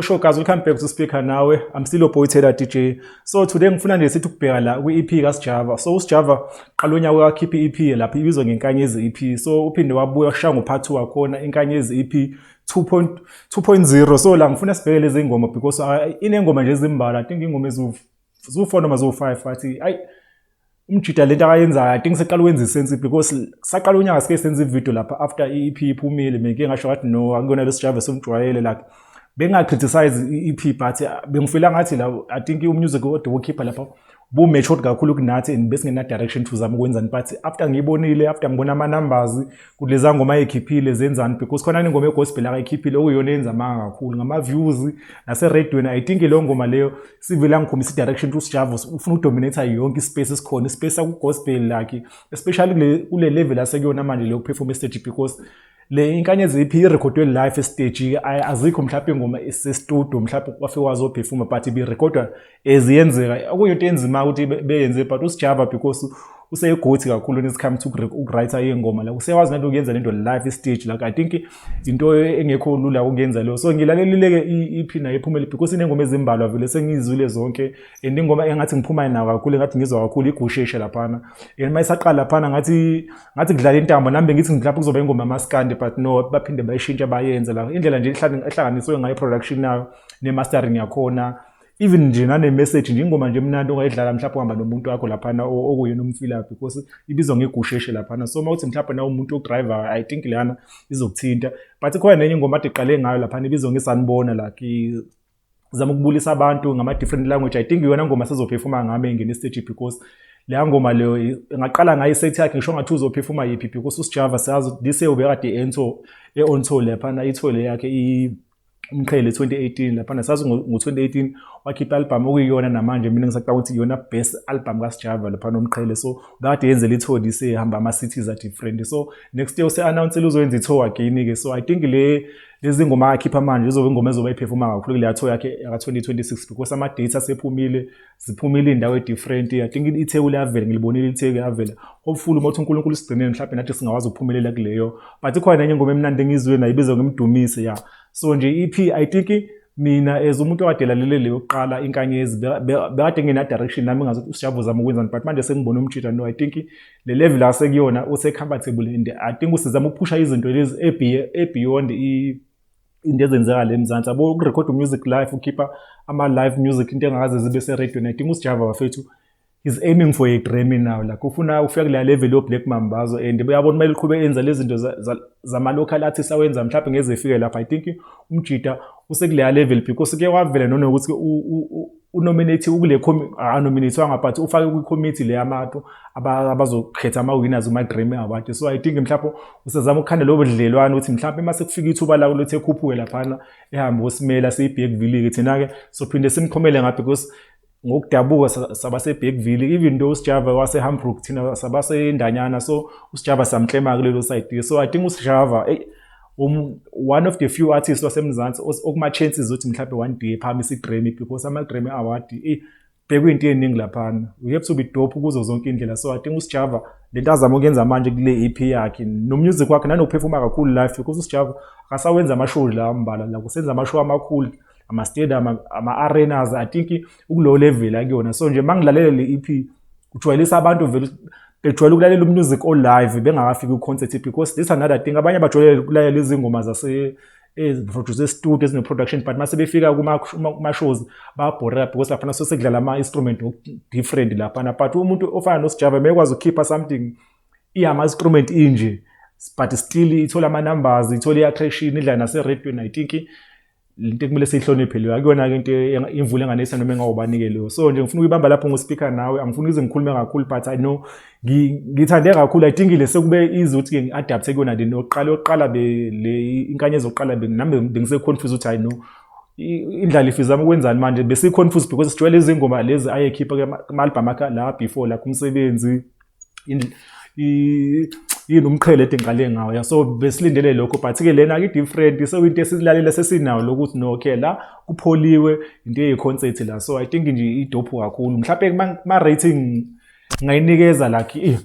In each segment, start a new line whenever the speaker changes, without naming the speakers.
Sho guys, welcome back to Speaker Nawe. I'm still your boy Taylor DJ. So today ngifuna nje sithi ukubheka la kwi-EP kaSjava. So uSjava qala unyaka wakhipha i-EP lapha ibizwa ngeNkanyezi EP. So uphinde wabuya washaya ngo-part 2 wakhona, iNkanyezi EP 2.2.0. So la ngifuna sibheke lezi ngoma because inengoma nje ezimbalwa. I think ingoma eziwu 4 noma ziwu 5, athi ayi umjida lento akayenzayo. I think seqala ukwenza i-sense because saqala unyaka sike senza i-video lapha after i-EP iphumile. Meke ngasho ngathi no, akuyona leSjava somjwayele. Like, benga-criticize i-EP, but bengifila ngathi la, I think u-music kodwa wokhipha lapha bu-matured kakhulu kunathi and besingena direction to zama ukwenzani. But after ngiyibonile, after ngibona ama-numbers kuleza ngoma ayikhiphile zenzani, because khona ingoma ye-gospel akayikhiphile okuyiyona eyenza amanga kakhulu ngama-views naserediyweni. I think leyo ngoma leyo sivele angikhombisa i-direction to uSjava ufuna uku-dominate yonke i-space esikhona, i-space saku-gospel, like especially kule level asekuyona manje leyo perform stage, because le Inkanyezi EP irekhodwe live stage. Azikho mhlawumbe ingoma ese-studio mhlawumbe wafike wazophefuma, but ibirekhodwa eziyenzeka, okuyinto enzima ukuthi beyenze. But uSjava, because useyigothi kakhulu when it comes to uku-write iy'ngoma la, usewazi nento ukuyenza lento live stage. Like, I think into engekho lula ukuyenza leyo. So ngilalelile-ke i-EP nayo iphumele because inengoma ezimbalwa vele, sengiyizwile zonke, and ingoma engathi ngiphuma nayo kakhulu, engathi ngizwa kakhulu, igusheshe laphana. And uma isaqala laphana ngathi kudlala intambo, nami bengithi mhlawumbe kuzoba ingoma yamaskandi, but no, baphinde bayishintsha bayenze la indlela nje ehlanganiswe ngayo i-production yayo ne-mastering yakhona, even nje nane-message nje. Ingoma nje emnandi ongayidlala mhlawumbe uhamba nomuntu wakho laphana okuyena umfilayo, because ibizwa ngegusheshe laphana. So uma uthi mhlawumbe nawe umuntu o-driver, I think leyana izokuthinta. But ikhona nenye ingoma ade iqale ngayo laphana ibizwa ngesanibona, like zama ukubulisa abantu ngama-different language. I think iyona ngoma sezophefuma ngami engena e-stage, because leya ngoma leyo ingaqala ngayo i-set yakhe, ngisho ngathi uzophefuma yiphi, because uSjava siyazi this year ubekade e-on tour laphana, i-tour le yakhe Umqhele 2018 laphana. Sazi ngo-2018 wakhipha i-album okuyiyona namanje mina ngisacabanga ukuthi iyona best album kaSjava laphana, Umqhele. So bekade yenzela i-tour this year, ehamba ama-cities a-different. So next year use-announce-ile uzoyenza i-tour again-ke. So I think le lezi ngoma akhipha manje izoba ingoma ezoba iphefuma kakhulu kuleya tour yakhe yaka-2026, because ama-dates asephumile, ziphumile iy'ndawo e-different. I think iTheku liyavela, ngilibonile iTheku liyavela. Hopefully uma uthi uNkulunkulu sigcinele, mhlawumbe nathi singakwazi ukuphumelela kuleyo. But ikhona nenye ingoma emnandi engiyizwile nayo ibizwa ngemdumise ya. So nje i-EP, I think mina as umuntu okade elalele le yokuqala iNkanyezi, bekade ngena direction nami ngazi ukuthi uSjava uzama ukwenzani, but manje sengibona umjida, no, I think le level asekuyona use-comfortable and I think usizama ukuphusha izinto lezi e-beyond into ezenzeka la eMzansi yabo, ukurekhoda music live, ukhipha ama-live music, into engakaze zibe serediyweni. I think uSjava bafethu is aiming for a Grammy now. Like, ufuna ukufika kuleya level yo-Black Mambazo, and uyabona kumele uqhube enza lezi zinto zama-local artists awenza, mhlawumbe ngeze efike lapha. I think umjida usekuleya level because kuye kwavela nanokuthi u-nominate kule, anominatewanga, but ufake kwi-committee le yabantu abazokhetha ama-winners kuma-Grammy Award. So I think mhlawumbe usezama ukukhanda lobo budlelwane ukuthi mhlawumbe uma sekufika ithuba lawo lokuthi ekhuphuke laphana, ehambe osimela siyi-Bergville-ke thina-ke, sophinde simkhomele ngapha, because ngokudabuka sabase-Bergville, even though uSjava wase-Hamburg, thina sabasendanyana. So uSjava samklema kulelo side. So I think uSjava one of the few artists waseMzansi okuma-chances ukuthi mhlawumbe one day phakamise i-Grammy, because ama-Grammy Award bekuyinto eningi laphana, we have to be dope kuzo zonke indlela. So I think uSjava lento azama ukuyenza manje kule EP yakhe no-music wakhe nanokuphefuma kakhulu live, because uSjava akasawenza ama-show la ambala la, kusenza ama-show amakhulu, ama-stadium, ama-arenas. I think ukulowo level akuyona. So nje uma ngilalela le EP, kujwayelisa abantu vele bejwayele ukulalela u-music o-live bengakafiki ku-concert, because this another thing, abanye bajwayele ukulalela izingoma zase ezi-produce e-studio ezine-production, but mase befika kuma-shows bayabhoreka because laphana sosekudlala ama-instrument different laphana. But umuntu ofana noSjava mekwazi ukukhipha something iyama-instrument inje, but still ithola ama-numbers, ithole i-attraction, idlala naserediyweni. I think into ekumele siyihloniphe leyo, akuyona-ke into imvula enganetha noma engawubanike leyo. So nje ngifuna ukuyibamba lapho ngo-speaker nawe, angifuni ukuze ngikhulume kakhulu, but I know ngithande kakhulu. I think le sekube easy ukuthi-ke ngi-adapte kuyona le yokuqala yokuqala le Inkanyezi yokuqala, nami bengise-confused ukuthi hayi no, indlalifa izama ukwenzani manje. Besi-confused because sijwayele izingoma lezi ayekhipha kuma-album akhe la before, like Umsebenzi, yini, Umqhele ede ngiqale ngawo ya. So besilindele lokho, but-ke lena i-different, sekuyinto esilalele sesinayo lokuthi no, okay, la kupholiwe into eyi-concert la. So I think nje i-dope kakhulu. Mhlawumbe kuma-rating ngayinikeza like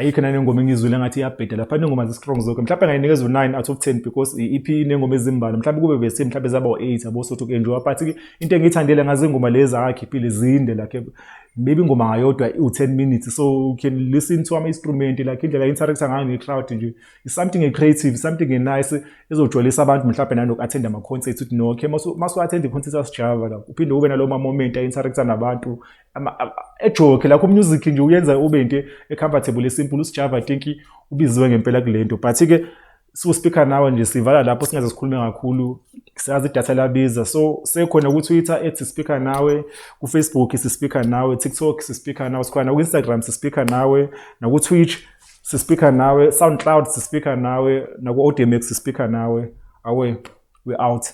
Ayikho nanengoma engizwile ngathi iyabheda lapha, inengoma zi-strong zonke. Mhlawumbe ngayinikeza u-9 out of 10 because i-EP inengoma ezimbalwa, mhlawumbe kube bese mhlawumbe zaba u-8 yabo, sothi uku-enjoy. But into engiyithandele ngazo ingoma lezi akakhiphile zinde, like maybe ingoma ngayodwa iwu-10 minutes, so you can listen to ama-instrument, like indlela interacta ngayo ne-crowd nje is something a-creative, something a-nice ezojwayelisa abantu mhlawumbe nanoku-attend ama-concert, ukuthi no, okay, masu-attend i-concert kaSjava la, uphinde ube nalowo ma-moment a-interacta nabantu ejoke, lakho music nje uyenza ube into e-comfortable, esimple. USjava, I think ubiziwe ngempela kule nto. But-ke siwu-speaker nawe nje, sivala lapho, singaze sikhulume kakhulu, siyazi idatha liyabiza. So sekhona ku-Twitter @sispeakernawe, ku-Facebook sispeaker nawe, TikTok sispeaker nawe, sikhona naku-Instagram sispeaker nawe, naku-Twitch sispeaker nawe, SoundCloud sispeaker nawe, naku-Audiomack sispeaker nawe. Awe, we out.